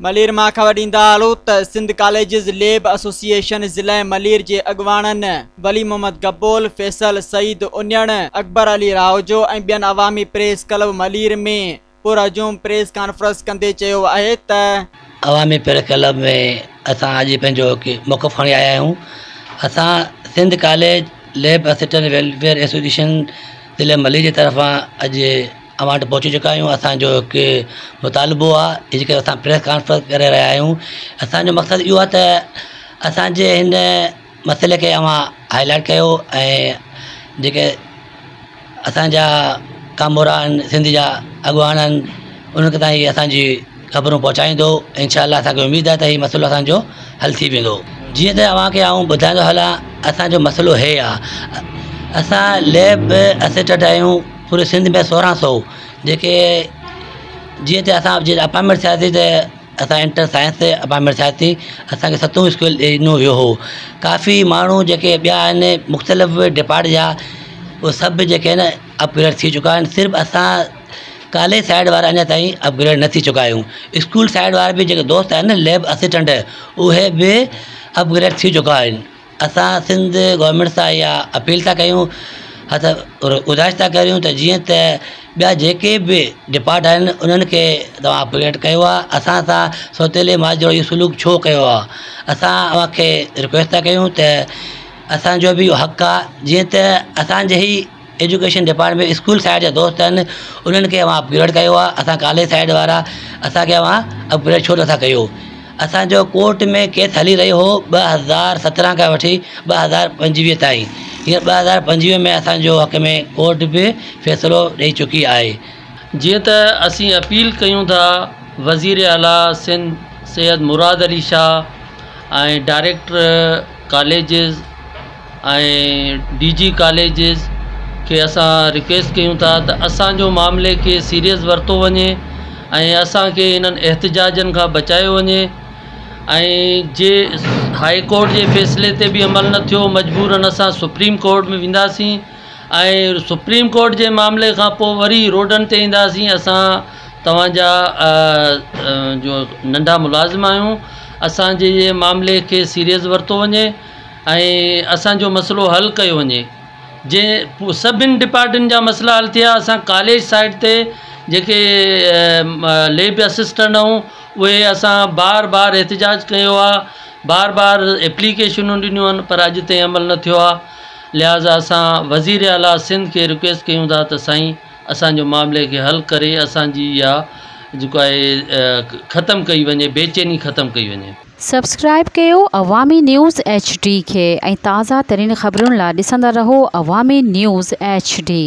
ملير مان خبر ڏيندا هلون ته سنڌ ڪاليجز ليب ايسوسيئيشن ضلعي ملير جي اڳواڻن ولي محمد گبول، فيصل سعيد انڙ، اڪبر علي راهوجو ۽ ٻين عوامي پريس ڪلب ملير ۾ پرهجوم پريس ڪانفرنس ڪندي چيو آهي ته. عوامي پريس ڪلب ۾ اسان اڄ پنهنجو هڪ موقف کڻي آيا آهيون اسان Sindh college lab assistant welfare association ضلعي ملير جي طرفان اڄ اوهان وٽ پهچي چڪا آهيون اسانجو هڪ مطالبو آهي جيڪي اسان پريس ڪانفرنس ڪري رهيا آهيون اسانجو مقصد اهو آهي ته اسانجي هن مسئلي کي اوهان هاءِ لائيٽ ڪيو ۽ جيڪي اسانجا ڪامورا آهن سنڌ جا اڳواڻ آهن انهن کي تائين اسانجي خبرون پهچائيندو انشاء الله اسانکي اميد آهي ته هي مسئلو اسانجو حل ٿي ويندو جيئن ته اوهان کي آئون ٻڌائيندو هلان اسانجو مسئلو هي آهي اسان ليب اسسٽنٽ آهيون پوري سنڌ ۾ سورهن سئو جيڪي جيئن ته اسان جي اپائنٽمينٽ ٿياسين ته اسان انٽر سائنس تي اپائنٽمينٽ ٿياسين اسانکي ستون اسڪيل ڏنو ويو هو ڪافي ماڻهو جيڪي ٻيا آهن مختلف ڊپارٽ جا اهي سڀ جيڪي آهن اپگريڊ ٿي چڪا آهن صرف اسان ڪاليج سائيڊ وارا اڃا تائين اپگريڊ نه ٿي چڪا آهيون اسڪول سائيڊ وارا به جيڪي دوست آهن ليب اسسٽنٽ اهي به اپگريڊ ٿي چڪا آهن اسان سنڌ گورنمينٽ سان اها اپيل ٿا ڪيون هٿ گذارش ٿا ڪريون ته جيئن ته ٻيا جيڪي به ڊپارٽ آهن انهن کي توهان اپگريڊ ڪيو آهي اسان سان سوتيلي ماءُ جو اهو سلوڪ ڇو ڪيو آهي اسان اوهان کي رڪويسٽ ٿا ڪيون ته اسانجو به اهو حق آهي جيئن ته اسان جي ئي ايجوڪيشن ڊپارٽمينٽ اسڪول سائيڊ جا دوست آهن انهن کي اوهان اپگريڊ ڪيو آهي اسان ڪاليج سائيڊ وارا اسان کي اوهان اپگريڊ ڇو نٿا ڪيو اسانجو ڪورٽ ۾ ڪيس هلي رهيو هو 2017 کان وٺي 2025 تائين هينئر 2025 ۾ اسانجو حق ۾ ڪورٽ به فيصلو ڏئي چڪي آهي. جيئن ته اسين اپيل ڪيون ٿا وزير اعليٰ Sindh Syed Murad Ali Shah ۽ director colleges ۽ D G colleges کي اسان رڪويسٽ ڪيون ٿا ته اسان جو معاملي کي سيريس ورتو وڃي ۽ اسان کي انهن احتجاجن کان بچايو وڃي ۽ جي هائي ڪورٽ جي فيصلي تي به عمل نه ٿيو مجبورن اسان سپريم ڪورٽ ۾ وينداسين ۽ سپريم ڪورٽ جي معاملي کان پوءِ وري روڊن تي اينداسين اسان توهان جا جو ننڍا ملازم آهيون اسان جي معاملي کي سيريس ورتو وڃي ۽ اسان جو مسئلو حل ڪيو وڃي جنهن سڀني ڊپارٽمينٽ جا مسئلا حل ٿيا اسان ڪاليج سائيڊ تي جيڪي ليب اسسٽنٽ آهيون اهي اسان بار بار احتجاج ڪيو آهي بار بار ايپليڪيشنون ڏنيون آهن پر اڄ تائين عمل نه ٿيو آهي لهٰذا اسان وزير اعليٰ سنڌ کي رڪويسٽ ڪيون ٿا ته سائين اسان جو معاملي کي حل ڪري اسان جي اها جيڪو آهي ختم ڪئي وڃي بيچيني ختم ڪئي وڃي. سبسڪرائيب ڪيو عوامي نيوز ايڇ ڊي کي ۽ تازه ترين خبرن لا ڏسندا رهو عوامي نيوز ايڇ ڊي.